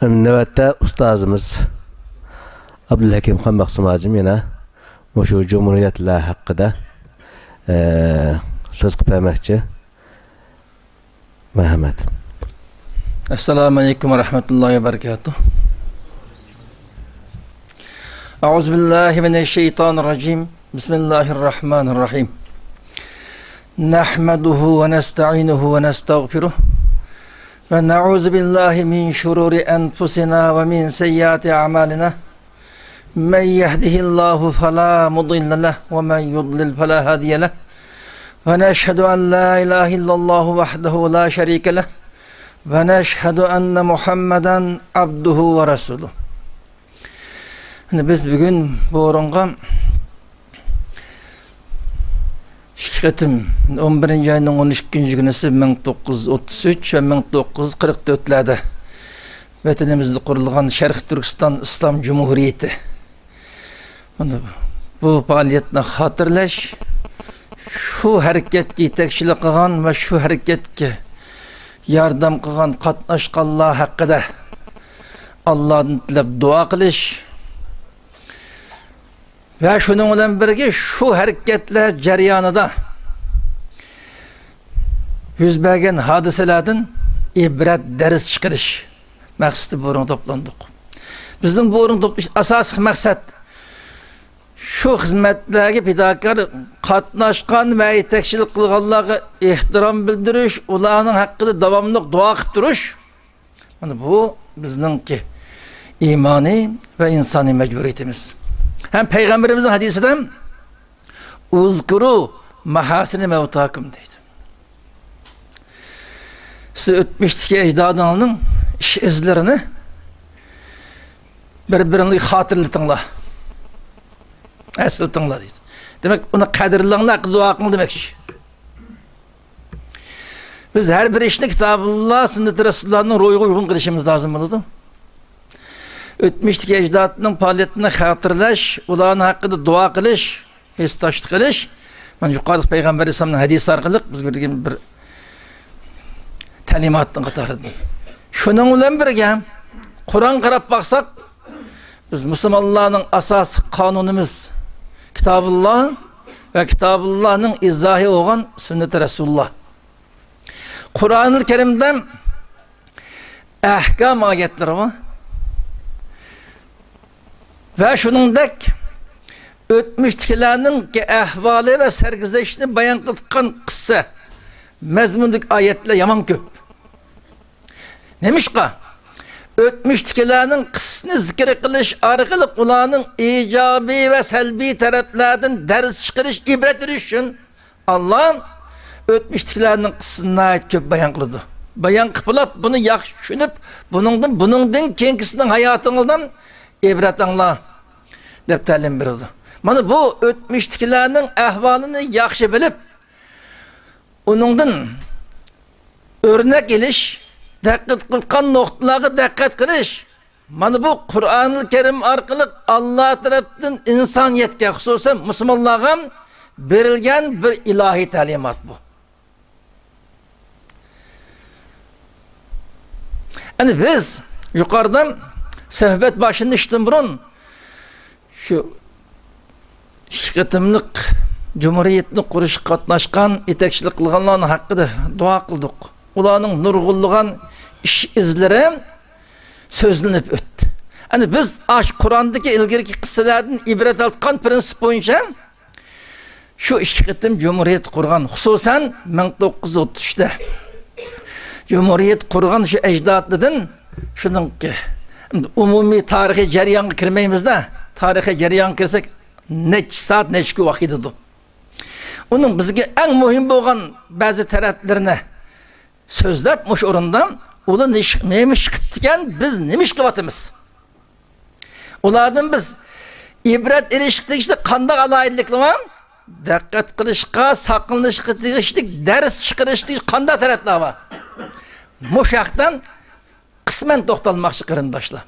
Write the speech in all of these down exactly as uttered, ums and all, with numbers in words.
نۆۋەتتە ئۇستازىمىز ئابدۇلھەكىم خان مەخسۇم ھاجىم يەنە مۇشۇ جۇمھۇرىيەتلەر ھەققىدە، ئە، سۆز قىلىپ بەرمەكچى. مەرھەمەت. السلام عليكم ورحمة الله وبركاته. أعوذ بالله من الشيطان الرجيم. بسم الله الرحمن الرحيم. نحمده ونستعينه ونستغفره، ونعوذ بالله من شرور أنفسنا ومن سيئات أعمالنا. من يهده الله فلا مضل له، ومن يضلل فلا هادي له. ونشهد أن لا إله إلا الله وحده لا شريك له، ونشهد أن محمدا عبده ورسوله. ئەنە بىز بۈگۈن بۇ ئورۇنغا ئىككى قېتىم، ئون بىرىنچى ئاينىڭ ئون ئىككىنچى كۈنىسى مىڭ توققۇز يۈز ئوتتۇز ئۈچ ۋە مىڭ توققۇز يۈز قىرىق تۆتلەردە ۋەتىنىمىزدە قۇرۇلغان شەرقىي تۈركىستان ئىسلام جۇمھۇرىيىتى، مانا بۇ پائالىيەتنى خاتىرىلەش، شۇ ھەرىكەتكە يېتەكچىلىك قىلغان ۋە شۇ ھەرىكەتكە ياردەم قىلغان، قاتناشقانلار ھەققىدە ئاللادىن تىلەپ دۇئا قىلىش ۋە شۇنىڭ بىلەن بىرگە شۇ ھەرىكەتلەر جەريانىدا يۈز بەرگەن ھادىسىلەردىن ئىبرەت، دەرس چىقىرىش مەقسىتى بۇ ئورۇنغا توپلاندۇق. بىزنىڭ بۇ ئورۇنغا توپلىشىش ئاساسلىق مەقسەت شۇ خىزمەتلەرگە پىداكار قاتناشقان ۋە يېتەكچىلىك قىلغانلارغا ئېھتىرام بىلدۈرۈش، ئۇلارنىڭ ھەققىدە داۋاملىق دۇئا قىلىپ تۇرۇش. مانا بۇ بىزنىڭكى ئىمانىي ۋە ئىنسانىي مەجبۇرىيىتىمىز. ھەم پەيغەمبىرىمىزنىڭ ھەدىسىدە، «ئۇزكۇرۇ مەھاسىنە مەۋتاكۇم» دەيدۇ. سىز ئۆتمۈشتىكى ئەجدادىڭىزنىڭ ئىش ئىزلىرىنى بىر-بىرىڭلارغا خاتىرىلىتىڭلار، ئەسلىتىڭلار دەيدۇ. دېمەك، ئۇنى قەدىرلەڭلار، دۇئا قىلىڭ دېمەكچى. بىز ھەر بىر ئىشنى كىتابۇللا، سۈننىتى رەسۇلۇللانىڭ روھىغا ئۇيغۇن قىلىشىمىز لازىم بولىدۇ. ئۆتمۈشتىكى ئەجدادنىڭ پائالىيىتىنى خاتىرىلەش، ئۇلارنىڭ ھەققىدە دۇئا قىلىش، ھېسداشلىق قىلىش، مانا يۇقىرىدا پەيغەمبەر ئەلەيھىسسالامنىڭ ھەدىسى ئارقىلىق بىز بىلگەن بىر تەلىماتنىڭ قاتارىدىن. شۇنىڭ بىلەن بىرگە، قۇرئانغا قاراپ باقساق، بىز مۇسۇلمانلارنىڭ ئاساسىي قانۇنىمىز كىتابۇللا ۋە كىتابۇللانىڭ ئىزاھى بولغان سۈننىتى رەسۇلۇللا. قۇرئانىل كەرىمدە ئەھكام ئايەتلىرى بار. ۋە شۇنىڭدەك ئۆتمۈشتىكىلەرنىڭ ئەھۋالى ۋە سەرگۈزەشتىنى بايان قىلىدىغان قىسسە مەزمۇندىكى ئايەتلەر يامان كۆپ. نېمىشقا؟ ئۆتمۈشتىكىلەرنىڭ قىسسىسىنى زىكىر قىلىش ئارقىلىق ئۇلارنىڭ ئىجابىي ۋە سەلبىي تەرەپلەردىن دەرس چىقىرىش، ئىبرەت ئېلىش ئۈچۈن ئاللا ئۆتمۈشتىكىلەرنىڭ قىسسىسىنى ناھايىتى كۆپ بايان قىلىدۇ. بايان قىلىپ بولۇپ، بۇنى ياخشى چۈشىنىپ، بۇنىڭدىن، بۇنىڭدىن كېيىنكىسىنىڭ ھاياتىڭىزدا ئىبرەت ئاڭلا دەپ تەلىم بېرىدۇ. مانا بۇ ئۆتمۈشتىكىلەرنىڭ ئەھۋالىنى ياخشى بىلىپ، ئۇنىڭدىن ئۆرنەك ئېلىش، دىققەت قىلغان نۇقتىلارغا دىققەت قىلىش، مانا بۇ قۇرئانىل كەرىم ئارقىلىق ئاللا تەرەپتىن ئىنسانىيەتكە، خۇسۇسەن مۇسۇلمانلارغا بېرىلگەن بىر ئىلاھىي تەلىمات بۇ. ئەنە بىز يۇقىرىدا سۆھبەت باشلىنىشتىن بۇرۇن شۇ ئىككى قېتىملىق جۇمھۇرىيەتنى قۇرۇشقا قاتناشقان، يېتەكچىلىك قىلغانلارنىڭ ھەققىدە دۇئا قىلدۇق. ئۇلارنىڭ نۇرغۇنلىغان ئىش ئىزلىرى سۆزلىنىپ ئۆتتى. ئەنە بىز ئاشۇ قۇرئاندىكى ئىلگىرىكى قىسسىلەردىن ئىبرەت ئالغان پىرىنسىپ بويىچە شۇ ئىككى قېتىم جۇمھۇرىيەت قۇرغان، خۇسۇسەن مىڭ توققۇز يۈز ئوتتۇز ئۈچتە جۇمھۇرىيەت قۇرغان شۇ ئەجدادلىرىدىن، شۇنىڭكى ئومۇمىي تارىخىي جەريانغا كىرمەيمىز-دە، تارىخىي جەريانغا كىرسەك نەچچە سائەت، نەچچە كۈن ۋاقىت كېتىدۇ. ئۇنىڭ بىزگە ئەڭ مۇھىم بولغان بەزى تەرەپلىرىنى سۆزلەپ، مۇشۇ ئورۇندا ئۇلار نېمە ئىش قىپتىكەن، بىز نېمە ئىش قىلىۋاتىمىز؟ ئۇلاردىن بىز ئىبرەت ئېلىشقا تېگىشلىك قانداق ئالاھىدىلىكلىرى بار؟ دىققەت قىلىشقا، ساقلىنىشقا تېگىشلىك، دەرس چىقىرىشلىق قانداق تەرەپلەر بار؟ مۇشۇ ھەقتە قىسمەن توختالماقچى، قېرىنداشلار.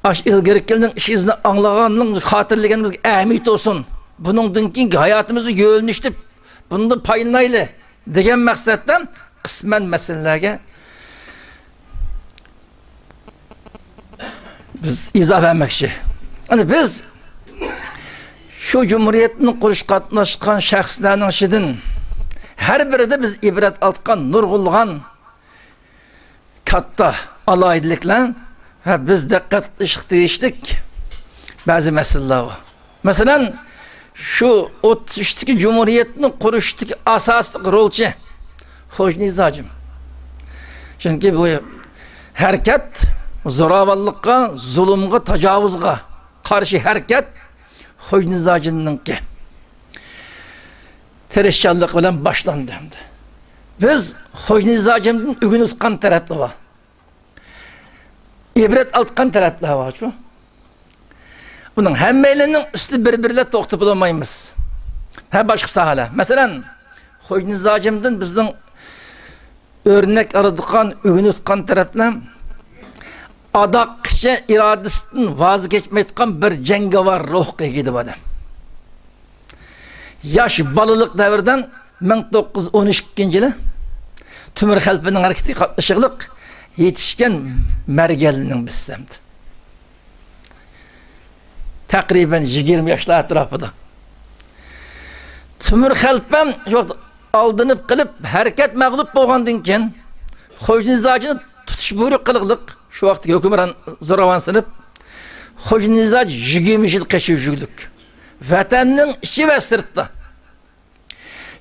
ئاشۇ ئىلگىرىكىلەرنىڭ ئىش ئىزىنى ئاڭلىغاننىڭ، خاتىرىلىگىنىمىزگە ئەھمىيىتى بولسۇن. بۇنىڭدىن كېيىنكى ھاياتىمىزدا يۆنىلىشتە بۇنىڭدىن پايدىلىنايلى دېگەن مەقسەتتە قىسمەن مەسىلىلەرگە بىز ئىزاھ بەرمەكچى. يەنى بىز شۇ جۇمھۇرىيەتنى قۇرۇشقا قاتناشقان شەخسلەرنىڭ ئىچىدىن ھەر بىرىدە بىز ئىبرەت ئالغان نۇرغۇنلىغان كاتتا ئالاھىدىلىكلەر ۋە بىز دىققەت قىلىشقا تېگىشلىك بەزى مەسىلىلەر بار. مەسىلەن، شۇ ئوتتۇز ئۈچتىكى جۇمھۇرىيەتنى قۇرۇشتىكى ئاساسلىق رولچى خوجا نىزاجىم. چۈنكى بۇ ھەرىكەت زوراۋانلىققا، زۇلۇمغا، تاجاۋۇزغا قارشى ھەرىكەت خوجا نىزاجىمنىڭكى تىرىشچانلىقى بىلەن باشلاندى. بىز خوجا نىزاجىمدىن ئۆگىنىۋاتقان تەرەپلەر بار. ئىبرەت ئالىدىغان تەرەپلەر بارچۇ. بۇنىڭ ھەممەيلەننىڭ ئۈستى بىر-بىرلەپ توختىتىپ بولالمايمىز. ھە، باشقا ساھەلەر. مەسىلەن، خوجا نىزاجىمدىن بىزنىڭ ئۆرنەك ئالىدىغان، ئۆگىنىۋاتقان تەرەپلەر ئاداققىچە ئىرادىسىدىن ۋاز كەچمەيدىغان بىر جەڭگىۋار روھقا ئىگە ئىدى بۇ ئادەم. ياش بالىلىق دەۋرىدىن مىڭ توققۇز يۈز ئون ئىككىنچى يىلى تۆمۈر خەلپىنىڭ ھەرىكىتىگە قاتنىشىقلىق يېتىشكەن مەرگەنلىنىڭ بىز ئەمدى. تەقرىبەن يىگىرمە ياشلار ئەتراپىدا. تۆمۈر خەلپەم شۇ ۋاقىت ئالدىنىپ قېلىپ، ھەرىكەت مەغلۇپ بولغاندىن كېيىن، خوجا نىزاجىنى تۇتۇش بۇيرۇق قىلىقلىق، شۇ ۋاقىتتىكى ھۆكۈمران زوراۋانسىنىپ، خوجا نىزاجى يىگىرمە يىل قېچىۋ يۈرگۈلۈك. ۋەتەننىڭ ئىچى ۋە سىرتىدا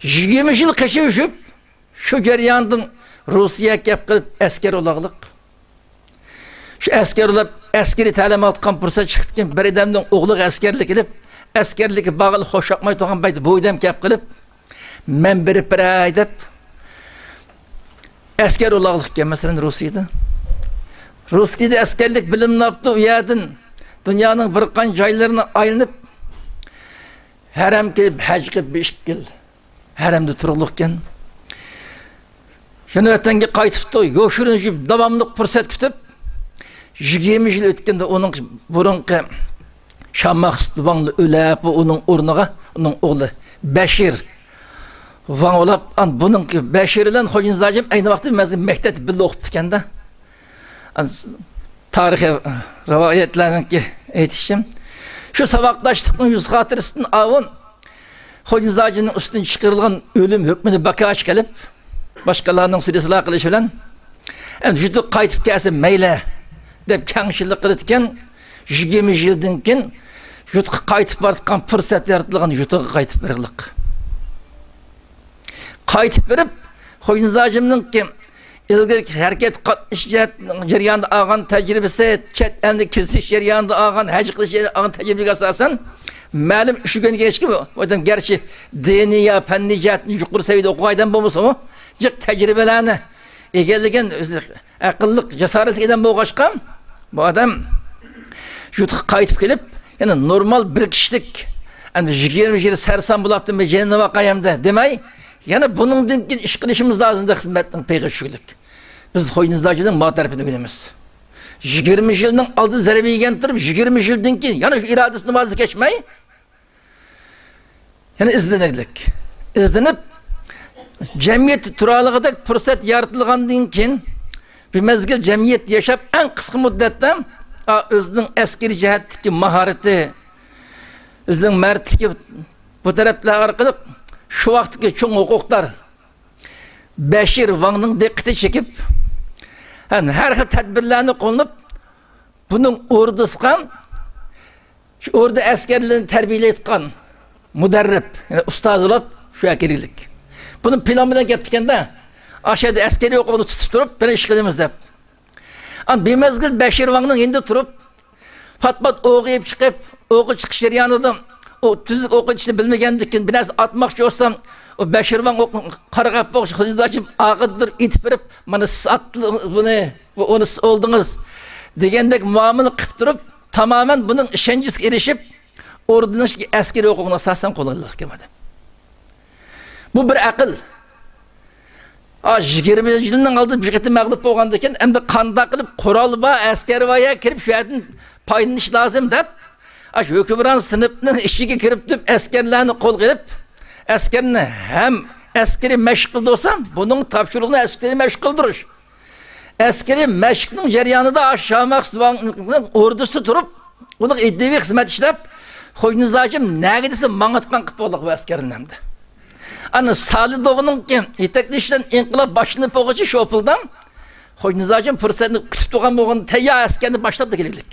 يىگىرمە يىل قېچىۋ يۈرۈپ، شۇ جەرياندىن روسىيەگە كەپ قېلىپ ئەسكەر ئۇلاغلىق. شۇ ئەسكەر ئۇلاپ، ئەسكىرىي تەلىم ئالىدىغان پۇرسەت چىقىپتىكەن، بىر ئادەمنىڭ ئوغلىغا ئەسكەرلىك ئېلىپ، ئەسكەرلىككە بارغىلى خوش ياقماي تۇرغان پەيتتە بۇ ئادەم كەپ قېلىپ، مەن بېرىپ بېرەي دەپ، ئەسكەر ئۇلاغلىق ئىكەن، مەسىلەن، روسىيەدە. روسىيەدە ئەسكەرلىك بىلىمنى ئاپتۇ، ئۇ يەردىن دۇنيانىڭ بىر قانچە جايلىرىنى ئايلىنىپ، ھەرەمگە كېلىپ، ھەج قىلىپ، بىر ئىككى يىل ھەرەمدە تۇرۇقلۇقكەن. يەنە ۋەتەنگە قايتىپتۇ، يوشۇرۇن يۈرۈپ، داۋاملىق پۇرسەت كۈتۈپ، يىگىرمە يىل ئۆتكەندە ئۇنىڭ بۇرۇنقى شاھ مەقسۇت ۋاڭلا ئۆلەپ، ئۇنىڭ ئورنىغا ئۇنىڭ ئوغلى بەشىر ۋاڭ ئۇلاپ، ئان بۇنىڭ بەشىر بىلەن خوجا نىزاجىم ئەينى ۋاقىتتا مەزگىل مەكتەپتە بىللە ئوقۇپتىكەن-دە. ئان تارىخىي رىۋايەتلەرنىڭكى ئېيتىشىم، شۇ ساۋاقداشلىقنىڭ يۈز خاتىرىسىدىن ئاۋۇن خوجا نىزاجىنىڭ ئۈستىدىن چىقىرىلغان ئۆلۈم ھۆكمىنى باكاچ قىلىپ، باشقىلارنىڭ سۈرى سىلا قىلىشى بىلەن، ئەمدى يۇرتىغا قايتىپ كەلسە مەيلى، دەپ كەڭچىلىك قىلىدىكەن. يىگىرمە يىلدىن كېيىن يۇرتقا قايتىپ بارىدىغان پۇرسەت يارىتىلغان، يۇرتىغا قايتىپ بېرىلىق. قايتىپ بېرىپ، خوجا نىزاجىمنىڭكى ئىلگىرىكى ھەرىكەت قاتنىشىش جەريانىدا ئالغان تەجرىبىسى، چەت ئەلنى كېزىش جەريانىدا ئالغان، ھەج قىلىش جەريانىدا ئالغان تەجرىبىگە ئاساسەن، مەلۇم ئىش ئۆگەنگەچكە، بۇ ئادەم گەرچە دىنىي يا پەننىي جەھەتتىن يۇقىرى سەۋىيەدە ئوقۇغان ئادەم بولمىسىمۇ، جىق تەجرىبىلەرنى ئىگىلىگەن، ئۆزى ئەقىللىق، جاسارەتلىك ئادەم بولغاچقا، بۇ ئادەم يۇرتقا قايتىپ كېلىپ، يەنە نورمال بىر كىشىلىك، ئەمدى يىگىرمە يىل سەرسان بولاتتىم، جېنىنى باقاي ئەمدى دېمەي، يەنە بۇنىڭدىن كېيىن ئىش قىلىشىمىز لازىم دەپ خىزمەتنىڭ پېيىغا چۈشكۈلۈك. بىز خوجا نىزاجىنىڭ ما تەرىپىنى ئۆگىنىمىز. يىگىرمە يىلنىڭ ئالدىدا زەربە يېگەن تۇرۇپ، يىگىرمە يىلدىن كېيىن يەنە شۇ ئىرادىسىدىن ۋاز كەچمەي، يەنە ئىزدىنەرلىك. ئىزدىنىپ، جەمئىيەتتە تۇرالىغۇدەك پۇرسەت يارىتىلغاندىن كېيىن، بىر مەزگىل جەمئىيەتتە ياشاپ، ئەڭ قىسقا مۇددەتتە، ئا، ئۆزىنىڭ ئەسكىرىي جەھەتتىكى ماھارىتى، ئۆزىنىڭ مەردلىكى بۇ تەرەپلەر ئارقىلىق شۇ ۋاقىتتىكى چوڭ ھوقۇقدار بەشىر ۋاڭنىڭ دىققىتى چېكىپ، ھەم ھەر خىل تەدبىرلەرنى قوللىنىپ، بۇنىڭ ئوردىسىغا شۇ ئوردا ئەسكەرلىرىنى تەربىيەلەيدىغان مۇدەررىپ، يەنى ئۇستازى بولۇپ، شۇ يەرگە كىرگۈلۈك. بۇنى پىلان بىلەن كەپتىكەن-دە. ئاشەدە ئەسكەرىي ھوقۇقنى تۇتۇپ تۇرۇپ، بىر ئىش قىلىمىز دەپ. ئان بىر مەزگىل بەشىر ۋاڭنىڭ يېنىدا تۇرۇپ، پات-پات ئوق يەپ چىقىپ، ئوققا چىقىش جەريانىدا ئۇ تۈزۈك ئوق ئېتىشنى بىلمىگەندىكىن، بىر نەرسە ئاتماقچى بولسام، ئۇ بەشىر ۋاڭ ئوقنى قارىغاپ بولغاچ، خوجا نىزاجىم ئارقىدا تۇرۇپ ئېتىپ بېرىپ، مانا سىز ئاتتىڭىز بۇنى، بۇ ئۇنى سىز ئالدىڭىز دېگەندەك مۇئامىلە قىلىپ تۇرۇپ، تامامەن بۇنىڭ ئىشەنچىسىگە ئېرىشىپ، ئوردىنىڭ ئىچىدىكى ئەسكىرىي ھوقۇقنى ئاساسەن قولغا ئالىدىكەن ئادەم. بۇ بىر ئەقىل. ھا، يىگىرمە يىلنىڭ ئالدىدا بىر قېتىم مەغلۇپ بولغاندىكىن، ئەمدى قانداق قىلىپ قورال بار، ئەسكەر بار يەرگە كىرىپ، شۇ يەردىن پايدىلىنىش لازىم دەپ، ئاشۇ ھۆكۈمران سىنىپنىڭ ئىچىگە كىرىپ تۇرۇپ، ئەسكەرلەرنى قولغا ئېلىپ، ئەسكەرنى ھەم ئەسكىرىي مەشىق قىلدۇرسا، بۇنىڭ تاپشۇرۇقىنى ئەسكىرىي مەشىق قىلدۇرۇش. ئەسكىرىي مەشىقنىڭ جەريانىدا شاماخ ئوردىسىدا تۇرۇپ، ئۇلۇغ ئىدىيىۋى خىزمەت ئىشلەپ، خوجا نىزاجىم نەگە دېسە ماڭىدىغان قىلىپ بولدۇق بۇ ئەسكەرنى ئەمدى. ئانا سالىدوغنىڭكى يېتەكلىشى بىلەن ئىنقىلاب باشلىنىپ بولغۇچە شوپۇلدا خوجا نىزاجىم پۇرسەتنى كۈتۈپ تۇرغان بولغان تەييار ئەسكەرنى باشلاپ كېلەيلىك.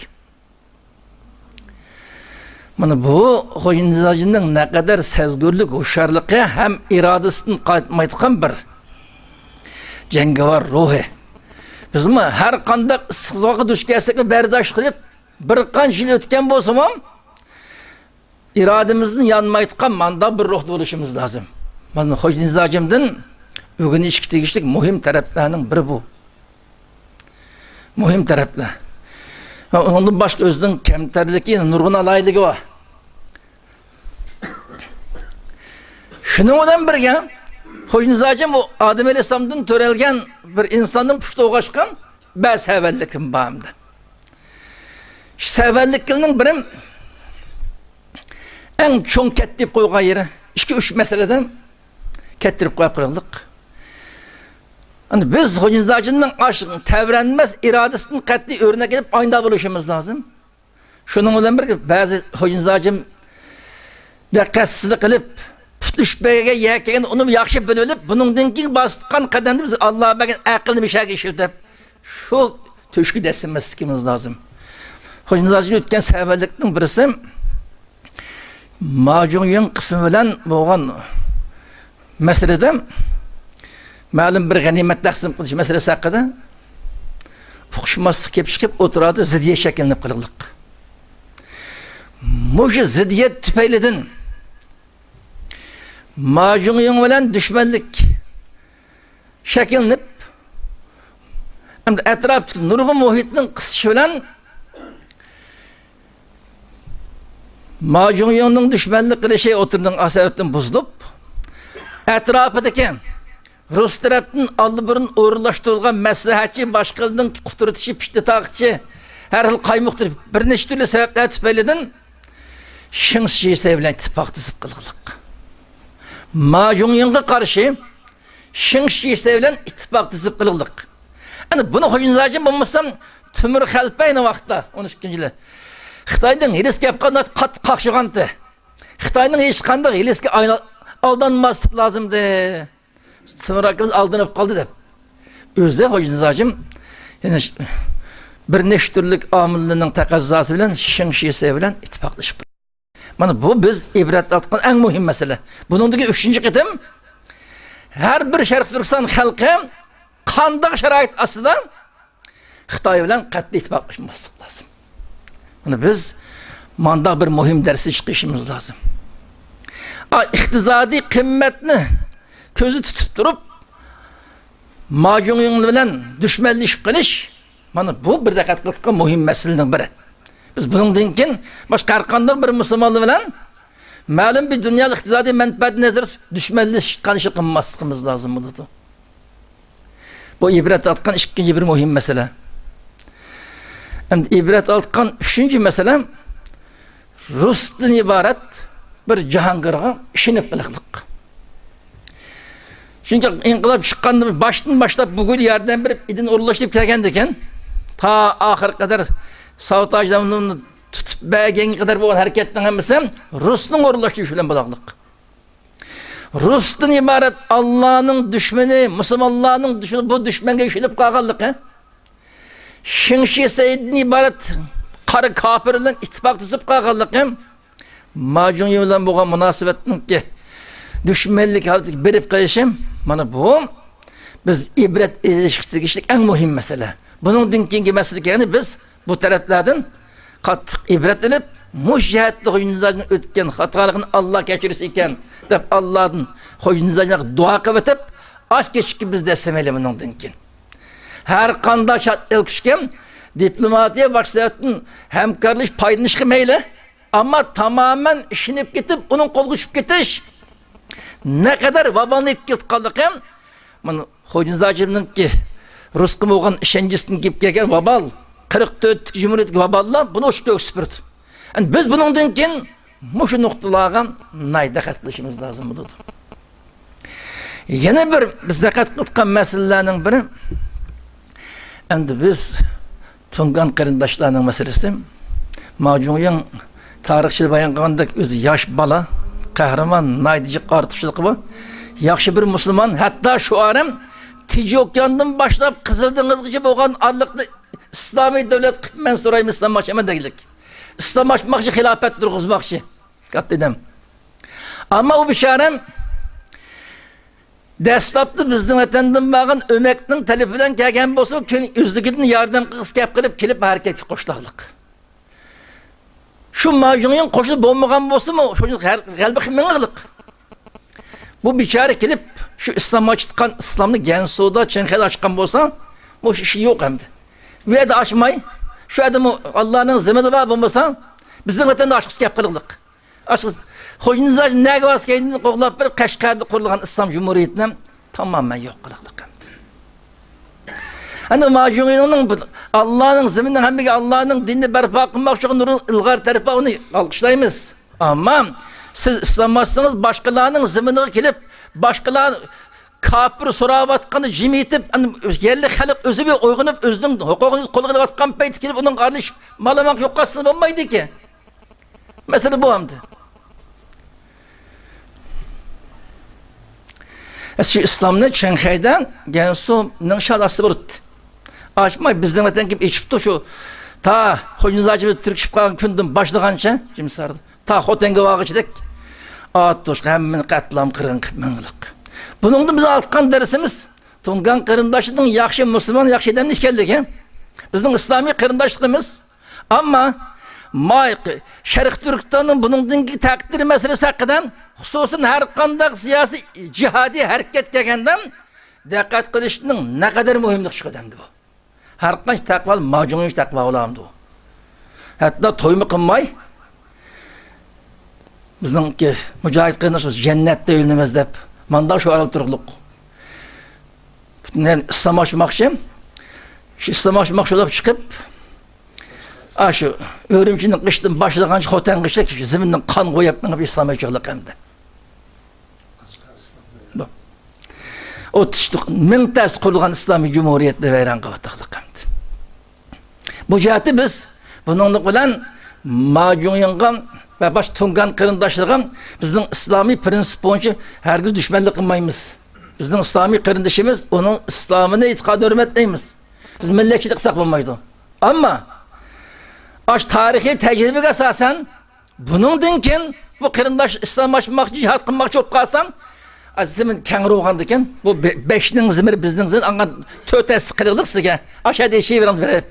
مانا بۇ خوجا نىزاجىمنىڭ نەقەدەر سەزگۈرلۈك ھوشيارلىقى ھەم ئىرادىسىدىن قايتمايدىغان بىر جەڭگىۋار روھى. بىزمۇ ھەر قانداق ئىسسىق زوراققا دۇچ كەلسەكمۇ بەرداشلىق قىلىپ، بىر قانچە يىل ئۆتكەن بولسىمۇ، ئىرادىمىزدىن يانمايدىغان مانداق بىر روھتا بولۇشىمىز لازىم. مانا خوجا نىزاجىمدىن ئۆگىنىشكە تېگىشلىك مۇھىم تەرەپلەرنىڭ بىرى بۇ. مۇھىم تەرەپلەر. ۋە ئۇنىڭدىن باشقا ئۆزىنىڭ كەمتەرلىكى، نۇرغۇن ئالاھىدىلىكى بار. شۇنىڭ بىلەن بىرگە، خوجا نىزاجىم بۇ ئادەم ئەلەيھىسسالامدىن تۆرەلگەن بىر ئىنساندىن پۇشتى ئوغاشقان بەزى سەۋەنلىكىم بار ئەمدى. شۇ سەۋەنلىكلىرىنىڭ بىرى، ئەڭ چوڭ كەتتىرىپ قويغان يېرى، ئىككى، ئۈچ مەسىلىدە كەتتىرىپ قويۇپ قالغانلىق. ئەمدى بىز خوجا نىزاجىمنىڭ ئاشۇ تەۋرەنمەس ئىرادىسىدىن قەتئىي ئۆرنەك ئېلىپ ئاينىدا بولۇشىمىز لازىم. شۇنىڭ بىلەن بىرگە بەزى خوجا نىزاجىم دىققەتسىزلىك قىلىپ، پۇتلىشىپ بەرگەن يەر كەلگەندە ئۇنى ياخشى بىلىۋېلىپ، بۇنىڭدىن كېيىن باسقان قەدەمدە بىز ئاللا بەرگەن ئەقىلنى مۇشۇ يەرگە ئىشلىتىپ، شۇ تۆشۈككە دەسسىمەسلىكىمىز لازىم. خوجا نىزاجىم ئۆتكەن سەۋەنلىكنىڭ بىرسى، ماجۇڭيىڭ قىسمى بىلەن بولغان مەسىلىدە، مەلۇم بىر غەنىيمەت تەقسىم قىلىش مەسىلىسى ھەققىدە ئۇقۇشماسلىق كېلىپ چىقىپ، ئوتتۇرىدا زىددىيەت شەكىللىنىپ قالغانلىق. مۇشۇ زىددىيەت تۈپەيلىدىن ماجۇڭيىڭ بىلەن دۈشمەنلىك شەكىللىنىپ، ئەمدى ئەتراپتىكى نۇرغۇن مۇھىتنىڭ قىسىشى بىلەن ماجۇڭيىڭنىڭ دۈشمەنلىك قىلىشى ئوتتۇرىنىڭ ئاساسىدىن بۇزۇلۇپ، ئەتراپىدىكى رۇس تەرەپتىن ئاللىبۇرۇن ئورۇنلاشتۇرۇلغان مەسلىھەتچى، باشقىلارنىڭ قۇترىتىشى، پىتنە تارقىتىشى، ھەر خىل قايمۇقتۇرۇش، بىر نەچچە تۈرلۈك سەۋەبلەر تۈپەيلىدىن شېڭ شىسەي بىلەن ئىتتىپاق تۈزۈپ قىلغانلىق. ماجۇڭيىڭغا قارشى شېڭ شىسەي بىلەن ئىتتىپاق تۈزۈپ قىلغانلىق. ئەنە بۇنى خوجا نىزاجىم بولمىسا، تۆمۈر خەلپە ئەينى ۋاقىتتا، ئون ئىككىنچى يىلى، خىتاينىڭ ھېلىسى كەپ قالغان، قاتتىق قاقشىغانتى. خىتاينىڭ ھېچقانداق ھېلىسىگە ئايلا-، ئالدانماسلىق لازىمدى. تۆمۈر ئاكىمىز ئالدىنىپ قالدى دەپ. ئۆزى خوجا نىزاجىم يەنە ش-، بىر نەچچە تۈرلۈك ئامىللارنىڭ تەقەززاسى بىلەن شېڭ شىسەي بىلەن ئىتتىپاقلىشىپ قالدى. مانا بۇ بىز ئىبرەت ئالىدىغان ئەڭ مۇھىم مەسىلە. بۇنىڭدىن كېيىن ئۈچىنچى قېتىم ھەر بىر شەرقىي تۈركىستان خەلقى قانداق شارائىت ئاستىدا خىتاي بىلەن قەتئىي ئىتتىپاقلاشماسلىق لازىم. مانا بىز مانداق بىر مۇھىم دەرسنى چىقىرىشىمىز لازىم. ئا، ئىقتىسادىي قىممەتنى كۆزدە تۇتۇپ تۇرۇپ، ماجۇڭيىڭ بىلەن دۈشمەنلىشىپ قېلىش، مانا بۇ بىر دىققەت قىلىدىغان مۇھىم مەسىلىنىڭ بىرى. بىز بۇنىڭدىن كېيىن باشقا ھەر قانداق بىر مۇسۇلمانلار بىلەن مەلۇم بىر دۇنيا ئىقتىسادىي مەنپەئەتىنى نەزەردە تۇتۇپ دۈشمەنلىشىپ قېلىشنى قىلماسلىقىمىز لازىم بولىدۇ. بۇ ئىبرەت ئالىدىغان ئىككىنچى بىر مۇھىم مەسىلە. ئەمدى ئىبرەت ئالىدىغان ئۈچىنچى مەسىلە، رۇستىن ئىبارەت بىر جاھانگىرغا ئىشىنىپ قېلىقلىق. چۈنكى ئىنقىلاب چىققاندىن باشتىن باشلاپ بۇ گۈل ياردەم بېرىپ، ئىدىن ئورۇنلاشتۇرۇپ كەلگەندىكىن، تا ئاخىرى قەدەر ساۋۇت ھاجى تۇتۇپ بەرگەنگە قەدەر بولغان ھەرىكەتنىڭ ھەممىسى رۇسنىڭ ئورۇنلاشتۇرۇشى بىلەن بولغانلىق. رۇستىن ئىبارەت ئاللانىڭ دۈشمىنى، مۇسۇلمانلارنىڭ دۈشمىنى، بۇ دۈشمەنگە ئىشىنىپ قالغانلىقى، شېڭ شىسەيدىن ئىبارەت قارا كاپىر بىلەن ئىتتىپاق تۈزۈپ قالغانلىقى، ماجۇڭيى بىلەن بولغان مۇناسىۋەتنىڭكى دۈشمەنلىك ھالىتىگە بېرىپ قېلىشى، مانا بۇ بىز ئىبرەت ئېلىشقا تېگىشلىك ئەڭ مۇھىم مەسىلە. بۇنىڭدىن كېيىنكى مەسىلىگە، يەنى بىز بۇ تەرەپلەردىن قاتتىق ئىبرەت ئېلىپ، مۇشۇ جەھەتتە خوجا نىزاجنىڭ ئۆتكەن خاتالىقىنى ئاللا كەچۈرسە ئىكەن دەپ، ئاللادىن خوجا نىزاجغا دۇئا قىلىۋېتىپ، ئاز كېچىككە بىز دەسسىمەيلى بۇنىڭدىن كېيىن. ھەر قانداق چەت ئەل كۈچكە دىپلوماتىيە باشقا سەۋەبتىن ھەمكارلىشىپ پايدىلىنىشقا مەيلى، ئەمما تامامەن ئىشىنىپ كېتىپ، ئۇنىڭ قولىغا چۈشۈپ كېتىش نەقەدەر ۋابالنى ئېلىپ كېلىۋاتقانلىقى، مانا، خوجا نىزاجىمنىڭكى رۇسقا بولغان ئىشەنچىسىدىن كېلىپ كەلگەن ۋابال، قىرىق تۆتتىكى جۇمھۇرىيەتتىكى ۋاباللار بۇنى ئوچۇق كۆرسىتىپ تۇرىدۇ. يەنى بىز بۇنىڭدىن كېيىن مۇشۇ نۇقتىلارغا ناھايىتى دىققەت قىلىشىمىز لازىم بولىدۇ. يەنە بىر بىز دىققەت قىلىدىغان مەسىلىلەرنىڭ بىرى، ئەمدى بىز تۇڭگان قېرىنداشلارنىڭ مەسىلىسى، ما جۇڭيىڭ تارىخچىلار بايان قىلغاندەك ئۆزى ياش بالا، قەھرىمان، ناھايىتى جىق ئارتۇقچىلىقى بار. ياخشى بىر مۇسۇلمان، ھەتتا شوئارىم تىنچ ئوكياندىن باشلاپ قىزىل دېڭىزغىچە بولغان ئارىلىقنى ئىسلامىي دۆلەت قىلىپ مەن سورايمەن، ئىسلاملاشىمەن دېگۈلۈك. ئىسلاملاشماقچى، خىلاپەت تۇرغۇزماقچى. كاتتا ئادەم. ئەمما ئۇ بىچارەم دەسلەپتە بىزنىڭ ۋەتەندىن بارغان ئۆمەكنىڭ تەلىپى بىلەن كەلگەن بولسا، كۈن ئۆزلۈكىدىن ياردەم قىلغۇسى كەپ قېلىپ، كېلىپ ھەرىكەتكە قوشۇلاقلىق. شۇ ما جۇڭيىڭ قوشۇنى بولمىغان بولسىمۇ، شۇ غەل-، غەلىبە قىلىپ مېڭىغلىق. بۇ بىچارە كېلىپ، شۇ ئىسلام ئاچىتقان ئىسلامنى گەنسۇدا، چىڭخەيدە ئاچقان بولسا، بۇ ئىش يوق ئەمدى. بۇ يەردە ئاچماي، شۇ يەردىمۇ ئاللانىڭ زېمىنى بار بولمىسا، بىزنىڭ ۋەتەندە ئاچقۇسى كەپ قېلىغلىق. ئاشۇ خوجىنىزاچ نەگە بارسا كەينىدىن قوغلاپ بېرىپ، قەشقەردە قۇرۇلغان ئىسلام جۇمھۇرىيىتىنى تامامەن يوق قىلىقلىق ئەمدى. ئەنە ما جۇڭيىڭنىڭ بۇ ئاللانىڭ زېمىنىنىڭ ھەممىگە ئاللانىڭ دىنىنى بەرپا قىلماقچى بولغان نۇرغۇن ئىلغار تەرىپى بار، ئۇنى ئالقىشلايمىز. ئەمما سىز ئىسلاملاشسىڭىز، باشقىلارنىڭ زېمىنىغا كېلىپ، باشقىلار كاپىر سوراۋاتقاندا جىم ئېتىپ، ئەنە يەرلىك خەلق ئۆزى بىر ئويغىنىپ، ئۆزىنىڭ ھوقۇقىنى قولغا ئېلىۋاتقان پەيتتە كېلىپ، ئۇنىڭغا ئارىلىشىپ مالىماق يوقاتسىڭىز بولمايدىكەن. مەسىلە بۇ ئەمدى. شۇ ئىسلامنى چىڭخەيدە گەنسۇ نىڭشا ئاستىدا بولۇتتى. ئاچماي بىزنىڭ ۋەتەنگە كېلىپ ئېچىپتۇ شۇ، تا خوجىنىزاچىمىز تۈركىشىپ قالغان كۈندىن باشلىغانچە، جىمساردا. تا خوتەنگە بارغۇچىدەك ئاتۇشقا ھەممىنى قەتلام قىرغىن قىلىپ مېڭىلىق. بۇنىڭدىن بىز ئالغان دەرسىمىز تۇڭگان قېرىنداشلىرىنىڭ ياخشى مۇسۇلمان، ياخشى ئادەم ئىكەنلىكى. بىزنىڭ ئىسلامىي قېرىنداشلىقىمىز. ئەمما ما شەرقىي تۈركىستاننىڭ بۇنىڭدىن كېيىن تەقدىرى مەسىلىسى ھەققىدە، خۇسۇسەن، ھەر قانداق سىياسىي جىھادىي ھەرىكەت كەلگەندە دىققەت قىلىشنىڭ نەقەدەر مۇھىملىقى چىقىدۇ ئەمدى بۇ. ھەر قانچە تەقۋا، ما جۇڭيىڭ تەقۋا بولامدۇ؟ ھەتتا تويمۇ قىلماي، بىزنىڭكى مۇجاھىد قېرىنداشلىرىمىز جەننەتتە ئۆيلىنىمىز دەپ، مانداق شوئارلار تۇرغۇلۇق. پۈتۈن ئىسلام ئاچماقچى. شۇ ئىسلام ئاچماقچى بولۇپ چىقىپ، ئاشۇ ئۈرۈمچىنىڭ قېشىدىن باشلىغانچە خوتەنگىچە زېمىننىڭ قان بوياپ مېڭىپ ئىسلام ئۆچۈرلۈق ئەمدى. بۇ. ئوتتۇز مىڭ تەستە قۇرۇلغان ئىسلامىي جۇمھۇرىيەتنى ۋەيران قىلىۋاتقانلىق ئەمدى. بۇ جەھەتتە بىز بۇنىڭلىق بىلەن ما جۇڭيىڭغا ۋە باشقا تۇڭگان قېرىنداشلىرىغا بىزنىڭ ئىسلامىي پرىنسىپ بويىچە ھەرگىز دۈشمەنلىك قىلمايمىز. بىزنىڭ ئىسلامىي قېرىندىشىمىز، ئۇنىڭ ئىسلامىنى، ئېتىقادىنى ھۆرمەتلەيمىز. بىز مىللەتچىلىك قىلساق بولمايدۇ. ئەمما ئاشۇ تارىخىي تەجرىبىگە ئاساسەن، بۇنىڭدىن كېيىن بۇ قېرىنداش ئىسلاملاشماقچى، جىھاد قىلماقچى بولۇپ قالسا، ئا، زېمىن كەڭرى بولغاندىكىن، بۇ بە-، بەشنىڭ زېمىنى بىزنىڭ زېمىن، ئاڭا تۆت ھەسسە قىلىغلىق سىزگە، ئاشۇ يەردە يېشىۋېرىڭ دەپ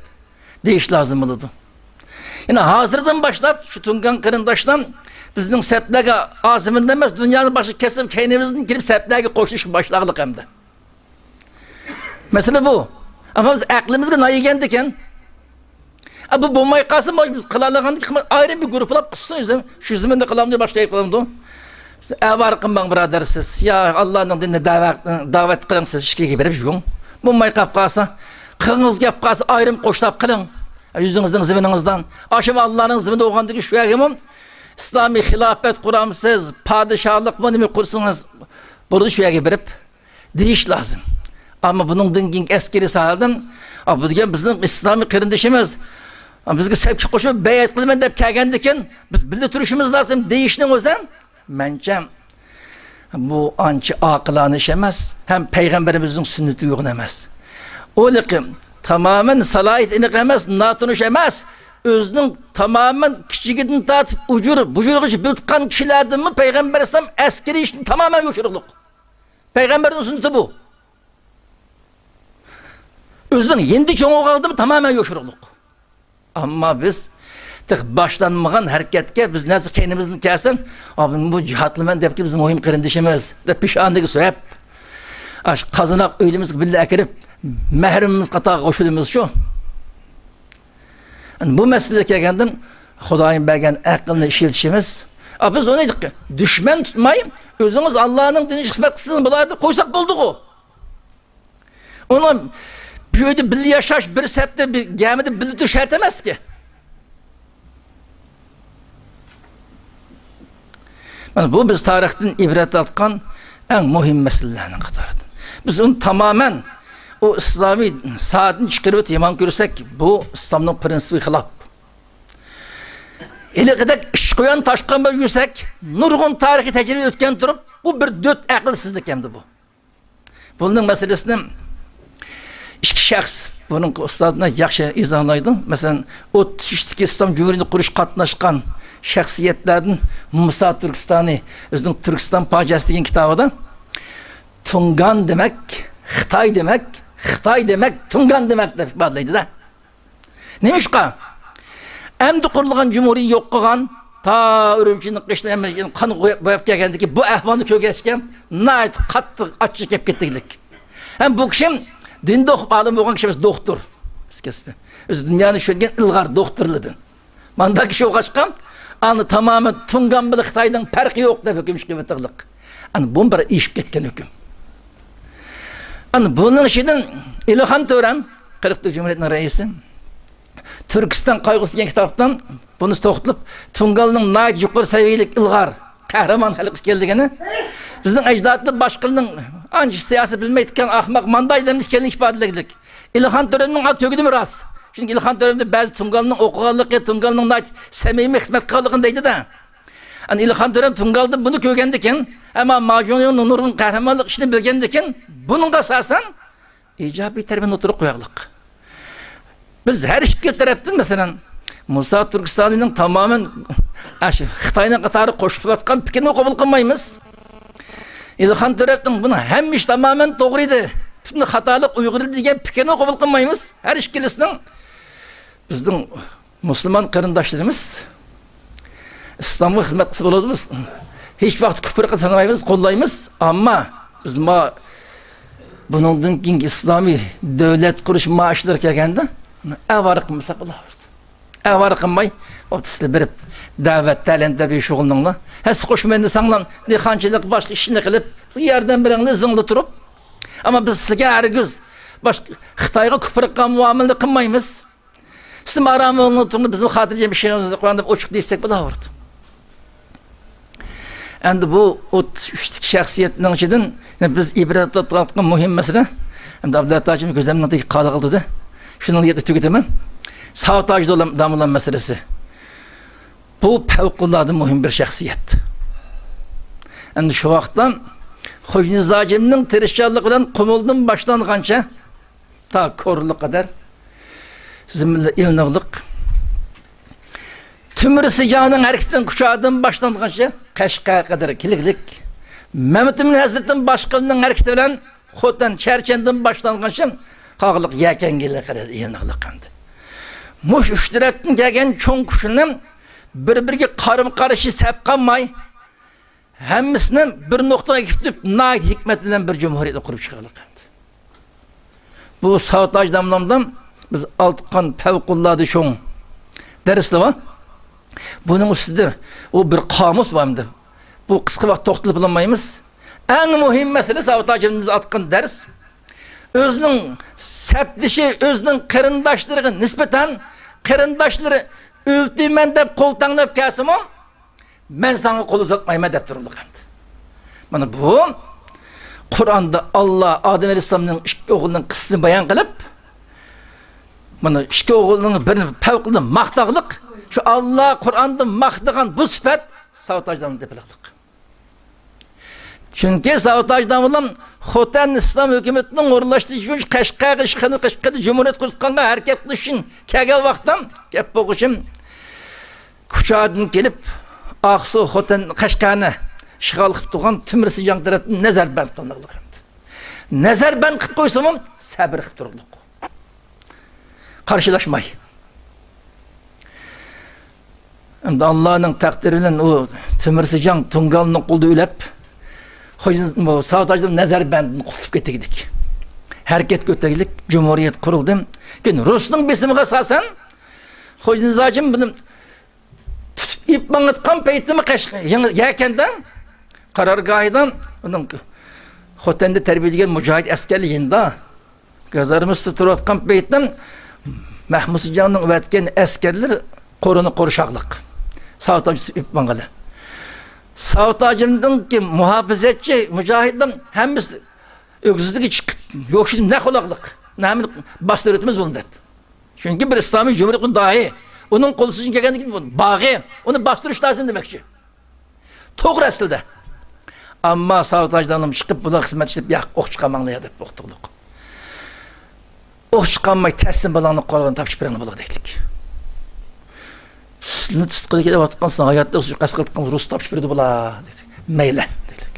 دېيىش لازىم بولىدۇ. يەنى ھازىردىن باشلاپ شۇ تۇڭگان قېرىنداشلار بىزنىڭ سەپلەرگە ئا زېمىندىن ئەمەس، دۇنيانىڭ باشقا كەسىپ كەينىمىزدىن كېلىپ سەپلەرگە قوشۇلۇشقا باشلاغلىق ئەمدى. مەسىلە بۇ. ئەمما بىز ئەقلىمىزگە نان يېگەندىكىن، ئە، بۇ بولماي قالسا، بىز قىلالىغاندىكىن ئايرىم بىر گۇرۇپپىلاپ قىلسۇن ئۆزى. شۇ زېمىندا قىلامدۇ، باشقا يەردە قىلامدۇ؟ ئەۋارە قىلماڭ، بۇرادەر، سىز. يا ئاللانىڭ دىنىنى دەۋەت، دەۋەت قىلىڭ، سىز ئىچكىرىگە بېرىپ يۈرۈڭ. بولماي قاپ قالسا، قىلغىڭىز كەپ قالسا، ئايرىم قوشلاپ قىلىڭ. يۈزىڭىزنىڭ زېمىنىڭىزدىن. ئاشۇ ئاللانىڭ زېمىنى بولغاندىكىن شۇ يەرگىمۇ ئىسلامىي خىلاپەت قۇرامسىز، پادىشاھلىقمۇ نېمە قۇرسىڭىز بولىدۇ، شۇ يەرگە بېرىپ دېيىش لازىم. ئەمما بۇنىڭدىن كېيىنكى ئەسكىرىي ساھەدىن، ئا، بۇ دېگەن بىزنىڭ ئىسلامىي قېرىندىشىمىز، ئا، بىزگە سەپكە قوشۇلۇپ بەيئەت قىلىمەن دەپ كەلگەندىكىن، بىز بىللە تۇرۇشىمىز لازىم دېيىشنىڭ ئۆزى، مەنچە، بۇ ئانچە ئاقىلانە ئىش ئەمەس، ھەم پەيغەمبىرىمىزنىڭ سۈننىتىگە ئۇيغۇن ئەمەس. ئۇ لېكىن تامامەن سالاھىيىتى ئېنىق ئەمەس، ناتونۇش ئەمەس، ئۆزىنىڭ تامامەن كىچىكىدىن تارتىپ ئۇجۇر، بۇجۇرغىچە بىلىدىغان كىشىلەردىنمۇ پەيغەمبەر ئەلەيھىسسالام ئەسكىرىي ئىشنى تامامەن يوشۇرۇقلۇق. پەيغەمبەرنىڭ سۈننىتى بۇ. ئۆزىنىڭ ھىندى چوڭىغا قالدىمۇ تامامەن يوشۇرۇقلۇق. ئەمما بىز تېخى باشلانمىغان ھەرىكەتكە بىز نەرسە كەينىمىزدىن كەلسۇن، ئا، بۇ جىھاد قىلىمەن دەپتۇ، بىز مۇھىم قېرىندىشىمىز دەپ پېشانىگە سۆيەپ، ئاشۇ قازاناق ئۆيلىرىمىزگە بىللە ئەكىرىپ، مەھرىمىمىز قاتارىغا قوشۇلىمىزچۇ؟ بۇ مەسىلىگە كەلگەندە، خۇدايىم بەرگەن ئەقىلنى ئىشلىتىشىمىز. ئا، بىز ئۇنى دۈشمەن تۇتماي، ئۆزىڭىز ئاللانىڭ دىنىغا خىزمەت قىلسىڭىز بولار دەپ قويساق بولدىغۇ. ئۇنىڭ بۇ يەردە بىللە ياشاش، بىر سەپتە، بىر گەمىدە بىللە تۇرۇش شەرت ئەمەسكى. مانا بۇ بىز تارىختىن ئىبرەت ئالغان ئەڭ مۇھىم مەسىلىلەرنىڭ قاتارىدىن. بىز ئۇنى تامامەن ئۇ ئىسلامىي ساھەدىن چىقىرىۋېتىپ يامان كۆرسەك، بۇ ئىسلامنىڭ پرىنسىپىغا خىلاپ. ھېلىقىدەك ئىچقويۇن تاشقان بولۇپ يۈرسەك، نۇرغۇن تارىخىي تەجرىبە ئۆتكەن تۇرۇپ، بۇ بىر دۆت ئەقىلسىزلىك ئەمدى بۇ. بۇنىڭ مەسىلىسىنى ئىككى شەخس، بۇنىڭ ئۇستازلار ياخشى ئىزاھلايدۇ. مەسىلەن، ئوتتۇز ئۈچتىكى ئىسلام جۇمھۇرىيىتىنى قۇرۇشقا قاتناشقان شەخسىيەتلەردىن مۇسا تۈركىستانى ئۆزىنىڭ تۈركىستان پاجىئەسى دېگەن كىتابىدا، تۇڭگان دېمەك، خىتاي دېمەك، خىتاي دېمەك، تۇڭگان دېمەك دەپ ئىپادىلەيدۇ-دە. نېمىشقا؟ ئەمدى قۇرۇلغان جۇمھۇرىيەت يوق قىلغان، تا ئۈرۈمچىنىڭ قېشىدا ھەممە يەرنى قان بوياپ، بوياپ كەلگەندىكى بۇ ئەھۋالنى كۆرگەچكە، ناھايىتى قاتتىق ئاچچىقى كەپ كەتتىكلىك. ھەم بۇ كىشىم دىندا ئوقۇپ ئالىم بولغان كىشى ئەمەس، دوختۇر. ئۆزى دۇنيانى چۈشەنگەن ئىلغار دوختۇرلاردىن. مانداق كىشى بولغاچقا، ئانا تامامەن تۇڭگان بىلەن خىتاينىڭ پەرقى يوق دەپ ھۆكۈم چىقىرىۋېتىقلىق. ئانا بۇ بىر ئېشىپ كەتكەن ھۆكۈم. ئانا بۇنىڭ ئىچىدىن ئېلىخان تۆرەم، قىرىق تۆت جۇمھۇرىيەتنىڭ رەئىسى، تۈركىستان قايغۇسى دېگەن كىتابتىن بۇنىسى توختىلىپ، تۇڭگانلىق ناھايىتى يۇقىرى سەۋىيەلىك ئىلغار، قەھرىمان خەلق ئىكەنلىكىنى، بىزنىڭ ئەجدادىمىز باشقىلارنىڭ ئانچە سىياسەت بىلمەيدىكەن ئاخماق مانداي ئادەم ئىكەنلىكىنى ئىپادىلىگۈدەك. ئېلىخان تۆرەمنىڭ تۆگىدىمۇ راست. چۈنكى ئېلىخان تۆرەمدە بەزى تۇڭگانلىق ئوقۇغانلىقى، تۇڭگانلىق ناھايىتى سەمىمىي خىزمەت قىلغانلىقىنى دەيدۇ-دە. ئەنە ئېلىخان تۆرەم تۇڭگانلىقتىن بۇنى كۆرگەندىكىن، ئەمما ماجۇڭيۇڭنىڭ نۇرغۇن قەھرىمانلىق ئىشىنى بىلگەندىكىن، بۇنىڭغا ئاساسەن ئىجابىي تەرىپىنى ئوتتۇرىغا قوياقلىق. بىز ھەر ئىككى تەرەپتىن، مەسىلەن، مۇسا تۈركىستانىنىڭ تامامەن ئاشۇ خىتاينىڭ قاتارىغا قوشۇلۇۋاتقان پىكرىنى قوبۇل قىلمايمىز. ئېلىخان تۆرەمنىڭ بۇنىڭ ھەممە ئىش تامامەن توغرا ئىدى، پۈتۈن خاتالىق ئۇيغۇر ئىدى دېگەن پىكرىنى قوبۇل قىلمايمىز. ھەر ئىككىلىسىنىڭ بىزنىڭ مۇسۇلمان قېرىنداشلىرىمىز ئىسلامغا خىزمەت قىلسا بولىدۇ. بىز ھېچ ۋاقىت كۇپۇرغا سانىمايمىز، قوللايمىز. ئەمما بىز ما بۇنىڭدىن كېيىنكى ئىسلامىي دۆلەت قۇرۇش مائاشلىرى كەلگەندە ئاۋارە قىلمىساق بولاۋېرىدۇ. ئاۋارە قىلماي، بوپتۇ، سىلەر بېرىپ دەۋەت، تەلىم-تەربىيە شۇغۇللىنىڭلار. ھەسسە قوشۇمەن دېسەڭلار، دېھقانچىلىق، باشقا ئىشنى قىلىپ، بىزگە ياردەم بېرىڭلار، زىڭلا تۇرۇپ. ئەمما بىز سىلەرگە ھەرگىز باشقا خىتايغا كۇپرىققان مۇئامىلىنى قىلمايمىز. سىزمۇ ئارام ئورنىدا تۇرۇڭلار، بىزمۇ خاتىرجەم ئىشىمىزنى قىلىمىز دەپ ئوچۇق دېسەك بولاۋېرىدۇ. ئەمدى بۇ ئوتتۇز ئۈچتىكى شەخسىيەتنىڭ ئىچىدىن، يەنە بىز ئىبرەت ئالىدىغان مۇھىم مەسىلە، ئەمدى ئابدۇللا ھاجىم كۆزۈمنىڭ تېگىگە قالا قىلدى-دە، شۇنىڭ گېپىنى تۈگىتىمەن. ساۋۇت ھاجى داموللام مەسىلىسى. بۇ پەۋقۇلئاددە مۇھىم بىر شەخسىيەت. ئەمدى شۇ ۋاقىتتا خوجانىياز ھاجىمنىڭ تىرىشچانلىقى بىلەن قۇمۇلدىن باشلانغانچە تا كورلىغا قەدەر زىممىلەر ئېلىنىغلىق. تۆمۈر سىجاڭنىڭ ھەرىكىتىدىن كۇچادىن باشلانغانچە قەشقەرگە قەدەر كېلىگلىك. مەمتىمىن ھەزرىتىنىڭ باشقىلىرىنىڭ ھەرىكىتى بىلەن خوتەن، چەرچەندىن باشلانغانچە قاغلىق يەكەنگىلىگە قەدەر ئېلىنىغلىق ئەمدى. مۇشۇ ئۈچ تەرەپتىن كەلگەن چوڭ كۈچلەرنى بىر-بىرىگە قارىمۇ قارشى سەپ قالماي، ھەممىسىنى بىر نۇقتىغا ئەكېتىپ، ناھايىتى ھېكمەت بىلەن بىر جۇمھۇرىيەتنى قۇرۇپ چىقارلىق ئەمدى. بۇ ساۋۇت ھاجى داموللامدىن بىز ئالغان پەۋقۇلئاددە چوڭ دەرسلەر بار. بۇنىڭ ئۈستىدە ئۇ بىر قامۇس بار ئەمدى. بۇ قىسقا ۋاقىت توختىلىپ بولالمايمىز. ئەڭ مۇھىم مەسىلە ساۋۇت ھاجىمىز ئالغان دەرس. ئۆزىنىڭ سەپدىشى، ئۆزىنىڭ قېرىنداشلىرىغا نىسبەتەن، قېرىنداشلىرى ئۆلتۈرىمەن دەپ قول تەڭلەپ كەلسىمۇ، مەن ساڭا قول ئۇزاتمايمەن دەپ تۇرۇلدى ئەمدى. مانا بۇ قۇرئاندا ئاللا ئادەم ئەلەيھىسسالامنىڭ ئىككى ئوغلىنىڭ قىسسىسىنى بايان قىلىپ، مانا ئىككى ئوغلىنىڭ بىرىنى پەۋقۇلئاددە ماختاقلىق، شۇ ئاللا قۇرئاندا ماختىغان بۇ سۈپەت ساۋۇت ھاجىدىن تېپىلىقلىق. چۈنكى ساۋۇت ھاجى داموللام خوتەن ئىسلام ھۆكۈمىتىنىڭ ئورۇنلاشتۇرۇشى ئۈچۈن قەشقەرگە ئىشغال، قەشقەردە جۇمھۇرىيەت قۇرۇشقانغا ھەرىكەت قىلىش ئۈچۈن كەلگەن ۋاقتىدا گەپ بولغۇچىم كۇچادىن كېلىپ، ئاقسۇ، خوتەن، قەشقەرنى ئىشغال قىلىپ تۇرغان تۆمۈر سىجاڭ تەرەپتىن نەزەربەند قىلىنغلىق ئەمدى. نەزەربەند قىلىپ قويسىمۇ سەبرى قىلىپ تۇرۇقلۇق. قارشىلاشماي. ئەمدى ئاللانىڭ تەقدىرى بىلەن ئۇ تۆمۈر سىجاڭ تۇڭگانلىق قولىدا ئۆلۈپ، خوجا-، بۇ ساۋۇت ھاجىم نەزەربەندىدىن قۇتۇلۇپ كېتىگىدىك. ھەرىكەت كۆتەرگىلىك، جۇمھۇرىيەت قۇرۇلدى. كېيىن رۇسنىڭ بېسىمىغا ئاساسەن، خوجا-، ھاجىم بۇنى تۇتۇپ ئېلىپ ماڭىۋاتقان پەيتىمۇ قەش-، يېڭى-، يەكەندە قارارگاھىدا ئۇنىڭ خوتەندە تەربىيەلىگەن مۇجاھىد ئەسكەرلەر يېنىدا گازارمىسىدا تۇرۇۋاتقان پەيتتە مەھمۇد سىجاڭنىڭ ئەۋەتكەن ئەسكەرلىرى قورۇنى قورشاقلىق. ساۋۇت ھاجى تۇتۇپ ئېلىپ ماڭغىلى. ساۋۇت ھاجىمدىنكى مۇھاپىزەتچى مۇجاھىدلار ھەممىسى ئۆگزىدىكى چىقىپ، يوشۇرۇن نە قۇلاقلىق، نە ھەممىنى باستۇرۇۋېتىمىز بۇنى دەپ. چۈنكى بىر ئىسلامىي جۇمھۇرىيەتنىڭ داھىي، ئۇنىڭ قول سىزىشىغا كەلگەندىن كېيىن بۇ باغى، ئۇنى باستۇرۇش لازىم دېمەكچى. توغرا ئەسلىدە. ئەمما ساۋۇت ھاجى داڭنىم چىقىپ، بۇلار خىزمەت ئىشلەپ، ياق، ئوق چىقارماڭلار دەپ توختىدۇق. ئوق چىقارماي، تەسلىم بالاڭنى قورالىدىن تاپشۇرۇپ بېرىڭلار بۇلارغا دەيتتىك. سىلىنى تۇتقىلى كېلىۋاتقان، سىلىنىڭ ھاياتلىق سۈيى قەست قىلىۋاتقان رۇس تاپشۇرۇپ بېرىدۇ بۇلار دېدى. مەيلى دېدۇق.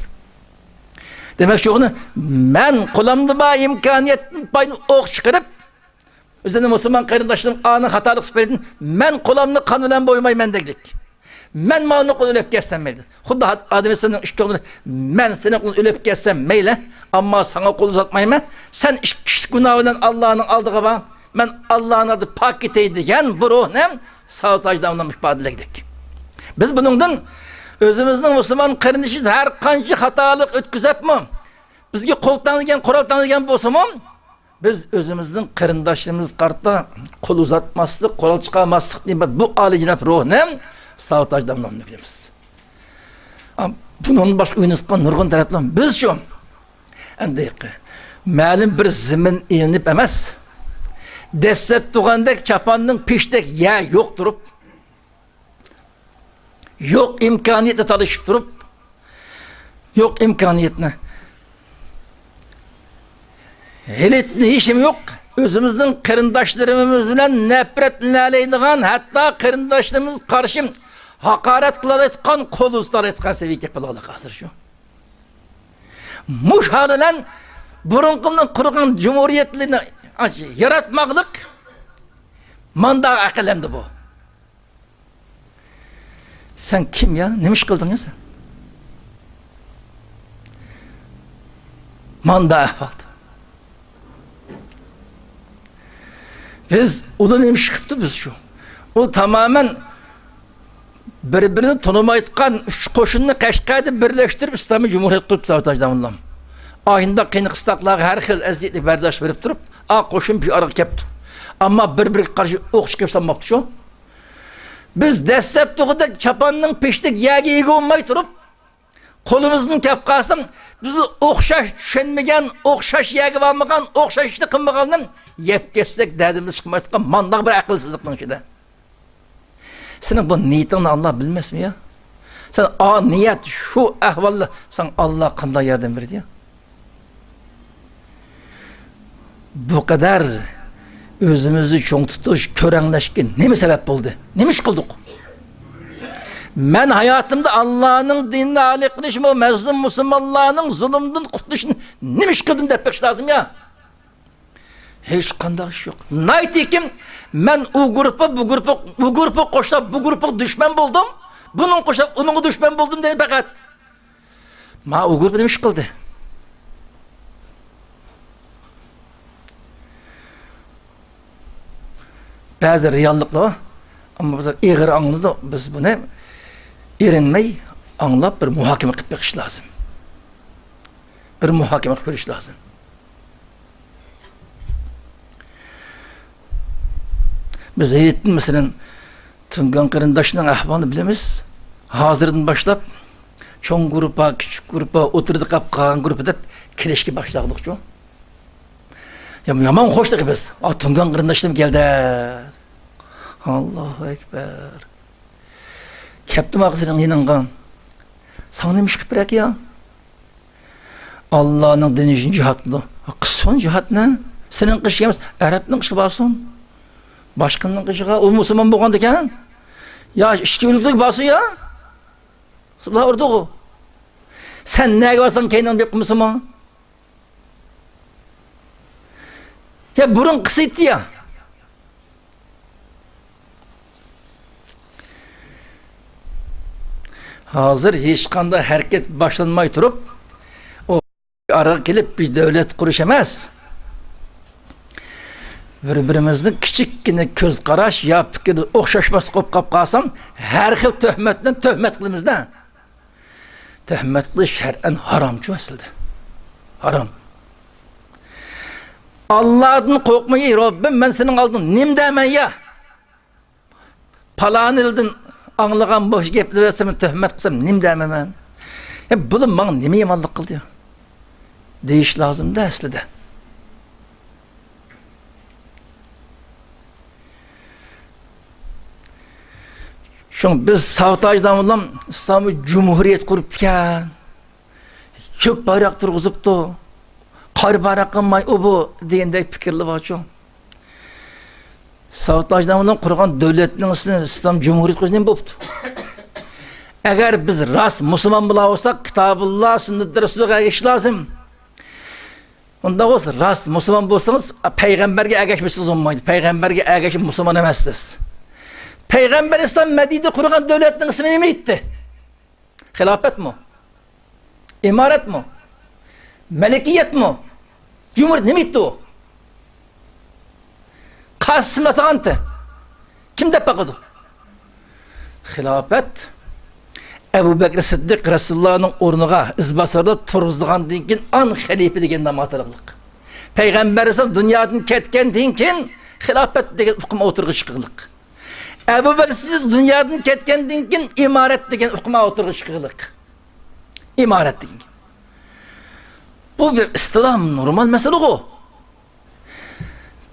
دېمەكچى، ئۇنى مەن قولۇمدا بار ئىمكانىيەتتىن پايدىلىنىپ ئوق چىقىرىپ، ئۆزىنى مۇسۇلمان قېرىنداشلىرىم ئانىڭ خاتالىق تۈپەيلىدىن مەن قولۇمنى قان بىلەن بويىمايمەن دېگىلىك. مەن ماۋۇنىڭ قولىدا ئۆلۈپ كەتسەم مەيلى. خۇددى ئادەم ئەلەيھىسسالامنىڭ ئىككى قولىدا مەن سېنىڭ قولۇڭدا ئۆلۈپ كەتسەم مەيلى، ئەمما ساڭا قول ئۇزاتمايمەن. سەن ئىككى كىشىلىك گۇناھ بىلەن ئاللانىڭ ئالدىغا بار. مەن ئاللانىڭ ئالدىدا پاك كېتەي دېگەن بۇ روھنى ساۋۇت ھاجى داڭنىم ئىپادىلىگۈدەك. بىز بۇنىڭدىن ئۆزىمىزنىڭ مۇسۇلمان قېرىندىشىمىز ھەر قانچە خاتالىق ئۆتكۈزۈپمۇ، بىزگە قول تەڭلىگەن، قورال تەڭلىگەن بولسىمۇ، بىز ئۆزىمىزنىڭ قېرىنداشلىرىمىزغا قارىتا قول ئۇزاتماسلىق، قورال چىقارماسلىق دېگەن بۇ ئالىيجاناب روھنى ساۋۇت ھاجى داڭنىمدىن ئۆگىنىمىز. ئا، بۇنىڭدىن باشقا ئۆگىنىۋاتقان نۇرغۇن تەرەپلەر بار. بىز شۇ، ئەمدى مەلۇم بىر زېمىن ئېلىنىپ ئەمەس، دەسسەپ تۇرغاندەك چاپاننىڭ پېشىدەك يەر يوق تۇرۇپ، يوق ئىمكانىيەتنى تالىشىپ تۇرۇپ، يوق ئىمكانىيەتنى، ھېلىتىنى ھېچنېمە يوق. ئۆزىمىزنىڭ قېرىنداشلىرىمىز بىلەن نەپرەتلىنەلەيدىغان، ھەتتا قېرىنداشلىرىمىزغا قارشى ھاقارەت قىلالايدىغان، قول ئۇزىتالايدىغان سەۋىيەگە كېلىپ قالدۇق ھازىر شۇ. مۇشۇ ھال بىلەن بۇرۇنقىنىڭ قۇرغان جۇمھۇرىيەتلىرىنى ياراتماقلىق ماندا ئەقىل ئەمدى بۇ. سەن كىم يا؟ نېمە ئىش قىلدىڭ يا سەن؟ ماندا ئەھۋالدا. بىز ئۇلار نېمە ئىش قىپتۇ بىز شۇ؟ ئۇ تامامەن بىر-بىرىنى تونۇمايدىغان ئۈچ قوشۇننى قەشقەردە بىرلەشتۈرۈپ، ئىسلامىي جۇمھۇرىيەت قۇرۇپتۇ ساۋۇت ھاجى داڭنىم. ئاينىدا قىيىن قىستاقلارغا ھەر خىل ئەزىيەتنى بەرداشلىق بېرىپ تۇرۇپ، ئا قوشۇن بۇ ئارىغا كەپتۇ. ئەمما بىر-بىرىگە قارشى ئوق چىقىرىپ سالماپتۇ شۇ. بىز دەسسەپ تۇرغۇدەك چاپاننىڭ پېشىدەك يەرگە ئىگە بولماي تۇرۇپ، قولىمىزدىن كەپ قالسا، بىز ئوخشاش چۈشەنمىگەن، ئوخشاش يەرگە بارمىغان، ئوخشاش ئىشنى قىلمىغاننى يەپ كەتسەك، دەردىمىز چىقمايدىغان مانداق بىر ئەقىلسىزلىكنىڭ ئىچىدە. سېنىڭ بۇ نىيىتىڭنى ئاللا بىلمەسمۇ يا؟ سەن ئا نىيەت شۇ ئەھۋالدا ساڭا ئاللا قانداق ياردەم بېرىدۇ يا؟ بۇ قەدەر ئۆزىمىزنى چوڭ تۇتۇش، كۆرەڭلەشكە نېمە سەۋەب بولدى؟ نېمە ئىش قىلدۇق؟ مەن ھاياتىمدا ئاللانىڭ دىنىنى ئالىي قىلىش، بۇ مەزلۇم مۇسۇلمانلارنىڭ زۇلۇمدىن قۇتۇلۇشىنى نېمە ئىش قىلدىم دەپ بېقىش لازىم يا؟ ھېچقانداق ئىش يوق. ناھايىتى ھېكىم، مەن ئۇ گۇرۇپپا، بۇ گۇرۇپپا، ئۇ گۇرۇپپا قوشسا بۇ گۇرۇپپىغا دۈشمەن بولدۇم، بۇنىڭ قوشسا ئۇنىڭغا دۈشمەن بولدۇم دەيدۇ پەقەت. ما ئۇ گۇرۇپپا نېمە ئىش قىلدى؟ بەزى رېئاللىقلار بار. ئەمما بىز ئېغىر ئاڭلىدۇق. بىز بۇنى ئېرىنمەي ئاڭلاپ، بىر مۇھاكىمە قىلىپ بېقىش لازىم. بىر مۇھاكىمە قىلىپ كۆرۈش لازىم. بىز ھېيتتىن، مەسىلەن، تۇڭگان قېرىنداشنىڭ ئەھۋالىنى بىلىمىز. ھازىردىن باشلاپ چوڭ گۇرۇپپا، كىچىك گۇرۇپپا، ئوتتۇرىدا قاپ قالغان گۇرۇپپا دەپ كېلىشكە باشلىدۇق شۇ. يا-، يامان خوشلۇق بىز. ئا، تۇڭگان قېرىنداشلىرىم كەلدى. ئاللاھۇ ئەكبەر. كەپتىمۇ سېنىڭ يېنىڭغا. ساڭا نېمە ئىش قىلىپ بېرەك يا؟ ئاللانىڭ دىنى ئۈچۈن جىھاد قىلىدۇ. قىلسۇن جىھادنى. سېنىڭ قىلىشىڭ ئەمەس، ئەرەبنىڭ قىلىشىغا بارسۇن. باشقىنىڭ قىلىشىغا، ئۇ مۇسۇلمان بولغاندىكەن. يا ئىچكى ئۆلۈكلۈك بارسۇن يا. سىلەر ئۇردۇغۇ. سەن نەگە بارساڭ كەينىڭ بېقىپ قىلمىسىمۇ. يا بۇرۇن قىسىتتى يا. ھازىر ھېچقانداق ھەرىكەت باشلانماي تۇرۇپ، ئۇ ئارىغا كېلىپ بىر دۆلەت قۇرۇش ئەمەس. بىر-بىرىمىزنىڭ كىچىككىنە كۆز قاراش يا پىكىردە ئوخشاشماسلىق بولۇپ قاپ قالسام، ھەر خىل تۆھمەت بىلەن تۆھمەت قىلىمىز-دە. تۆھمەت قىلىش شەرئەن ھارامچۇ ئەسلىدە؟ ھارام. ئاللادىن قورقماي، ئەي رەببىم، مەن سېنىڭ ئالدىڭدا نېمە دەيمەن يا؟ پالان ئىلدىن ئاڭلىغان بۇ گەپلىرى سەن تۆھمەت قىلسام نېمە دەيمەن مەن؟ يا بۇلار ماڭا نېمە يامانلىق قىلدى يا؟ دېيىش لازىم-دە ئەسلىدە. شۇڭا بىز ساۋۇت ھاجى داموللام ئىسلامىي جۇمھۇرىيەت قۇرۇپتىكەن، كۆك بايراق تۇرغۇزۇپتۇ، قارا بايراق قىلماي ئۇ بۇ دېگەندەك پىكىرلەر بارچۇ. ساۋۇت ھاجى داموللام قۇرغان دۆلەتنىڭ ئىسمى ئىسلام جۇمھۇرىيىتى قويسا نېمە بوپتۇ؟ ئەگەر بىز راست مۇسۇلمان بولا بولساق، كىتابۇللا، سۈننەت رەسۇلغا ئەگىشىش لازىم. ئۇنداق بولسا، راست مۇسۇلمان بولسىڭىز، پەيغەمبەرگە ئەگەشمىسىڭىز بولمايدۇ. پەيغەمبەرگە ئەگەشمىسە مۇسۇلمان ئەمەسسىز. پەيغەمبەر ئەلەيھىسسالام مەدىنىدە قۇرغان دۆلەتنىڭ ئىسمى نېمە ئىدى؟ خىلاپەتمۇ؟ ئىمارەتمۇ؟ مەلىكىيەتمۇ؟ جۇمھۇرىيەت نېمە ئىدى ئۇ؟ قاسىم ئاتىغانتى. كىم دەپ باقىدۇ؟ خىلاپەت ئەبۇ بەكرى سىددىق رەسۇلۇللانىڭ ئورنىغا ئىزباسارلاپ تۇرغۇزىدىغاندىن كېيىن ئان خەلىپە دېگەن نام ئاتىلىقلىق. پەيغەمبەر ئەلەيھىسسالام دۇنيادىن كەتكەندىن كېيىن خىلاپەت دېگەن ئۇقۇم ئوتتۇرىغا چىقىقلىق. ئەبۇ بەكرى سىددىق دۇنيادىن كەتكەندىن كېيىن ئىمارەت دېگەن ئۇقۇم ئوتتۇرىغا چىقىقلىق. ئىمارەت دېگەن گەپ. بۇ بىر ئىستىلاھ، نورمال مەسىلىغۇ.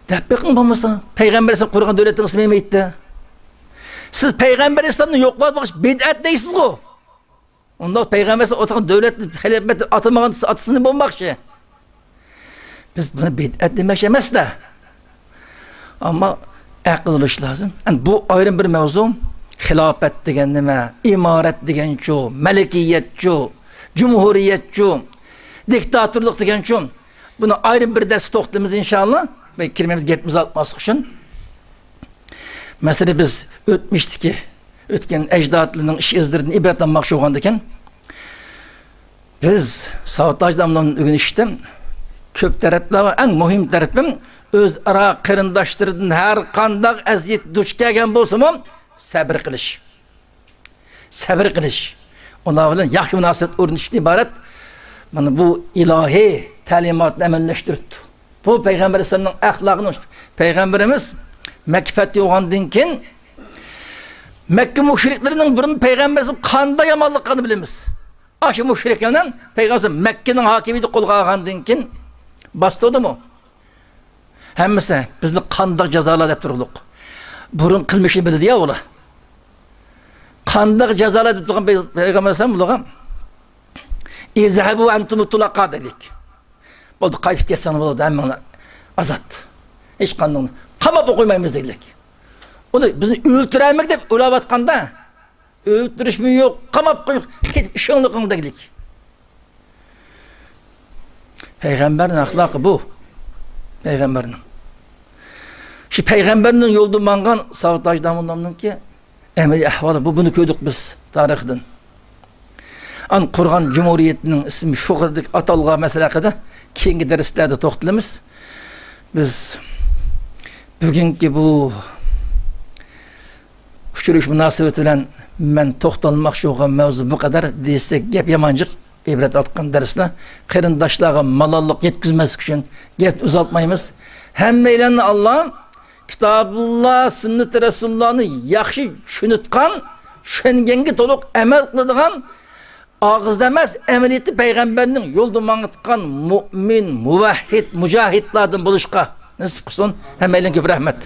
دەپ بېقىڭ بولمىسا، پەيغەمبەر ئەلەيھىسسالام قۇرغان دۆلەتنىڭ ئىسمى نېمە ئىدى؟ سىز پەيغەمبەر ئەلەيھىسسالامنى يوقلاپ باقىش بىدئەت دەيسىزغۇ. ئۇنداق پەيغەمبەر ئەلەيھىسسالام ئولتۇرغان دۆلەتنى خىلاپەت دەپ ئاتىمىغان، ئاتىسىنى بولماقچى. بىز بۇنى بىدئەت دېمەكچى ئەمەس-دە. ئەمما ئەقىل بولۇش لازىم. ئەنە بۇ ئايرىم بىر مەۋزۇ. خىلاپەت دېگەن نېمە؟ ئىمارەت دېگەنچۇ؟ مەلىكىيەتچۇ؟ جۇمھۇرىيەتچۇ؟ دىكتاتورلۇق دېگەنچۇ؟ بۇنى ئايرىم بىر دەرستە توختىلىمىز ئىنشائاللا. بەك كىرمەيمىز، گەپنى ئۇزارتماسلىق ئۈچۈن. مەسىلەن، بىز ئۆتمۈشتىكى، ئۆتكەن ئەجدادلىرىنىڭ ئىش ئىزلىرىدىن ئىبرەت ئالماقچى بولغاندىكىن، بىز ساۋۇت ھاجى داموللامدىن ئۆگىنىشتە كۆپ تەرەپلەر بار. ئەڭ مۇھىم تەرىپىم، ئۆزئارا قېرىنداشلىرىدىن ھەر قانداق ئەزىيەت دۇچ كەلگەن بولسىمۇ، سەبرى قىلىش. سەبرى قىلىش. ئۇلار بىلەن ياخشى مۇناسىۋەت ئورنىتىشتىن ئىبارەت. مانا بۇ ئىلاھىي تەلىماتنى ئەمەلىيلەشتۈرۈپتۇ. بۇ پەيغەمبەر ئەلەيھىسسالامنىڭ ئەخلاقىنى. پەيغەمبىرىمىز مەككە پەتھى بولغاندىن كېيىن، مەككە مۇشرىكلىرىنىڭ بۇرۇن پەيغەمبەرىمىزنى قانداق يامانلىق قىلغانىنى بىلىمىز. ئاشۇ مۇشرىكلار بىلەن پەيغەمبەر مەككىنىڭ ھاكىمىيىتى قولغا ئالغاندىن كېيىن باستۇردىمۇ؟ ھەممىسى بىزنى قانداق جازالا دەپ تۇرغۇلۇق. بۇرۇن قىلمىشىنى بىلىدۇ يا ئۇلار. قانداق جازالا دەپ تۇرغان پەيغەمبەر ئەلەيھىسسالام بۇلارغا، «ئىزھەبۇ ئەنتۇمۇت تۇلەقا» دېگلىك. بولدى، قايتىپ كەتسەڭلار بولدى، ھەممىڭلار ئازاد. ھېچقاندىڭلار قاماپمۇ قويمايمىز دېگلىك. ئۇنى بىزنى ئۆلتۈرەرمىدى دەپ ئويلاۋاتقاندا، ئۆلتۈرۈشمۇ يوق، قاماپ قويۇڭ، كېتىپ ئىشىڭلار قىلىڭ دېگلىك. پەيغەمبەرنىڭ ئەخلاقى بۇ. پەيغەمبەرنىڭ. شۇ پەيغەمبەرنىڭ يولىدا ماڭغان ساۋۇت ھاجى داموللامنىڭكى ئەمەلىي ئەھۋالى بۇ، بۇنى كۆردۇق بىز تارىختىن. ئان قۇرغان جۇمھۇرىيەتنىڭ ئىسمى شۇ قەدەردىك ئاتالغان مەسىلە ھەققىدە كېيىنكى دەرسلەردە توختىلىمىز. بىز بۈگۈنكى بۇ ئۇچرىشىش مۇناسىۋىتى بىلەن مەن توختالماقچى بولغان مەۋزۇ بۇ قەدەر دېسەك، گەپ يامان جىق. ئىبرەت ئارتقان دەرسلەر، قېرىنداشلارغا مالاللىق يەتكۈزمەسلىك ئۈچۈن گەپنى ئۇزارتمايمىز. ھەممەيلەننى ئاللا كىتابۇللا، سۈننىتى رەسۇلۇللانى ياخشى چۈشىنىدىغان، چۈشەنگەنگە تولۇق ئەمەل قىلىدىغان، ئاغزىدا ئەمەس، ئەمەلىيەتتە پەيغەمبەرنىڭ يولىدا ماڭىدىغان مۇئمىن، مۇۋەھھىد، مۇجاھىدلاردىن بولۇشقا نېسىپ قىلسۇن. ھەممەيلەنگە كۆپ رەھمەت.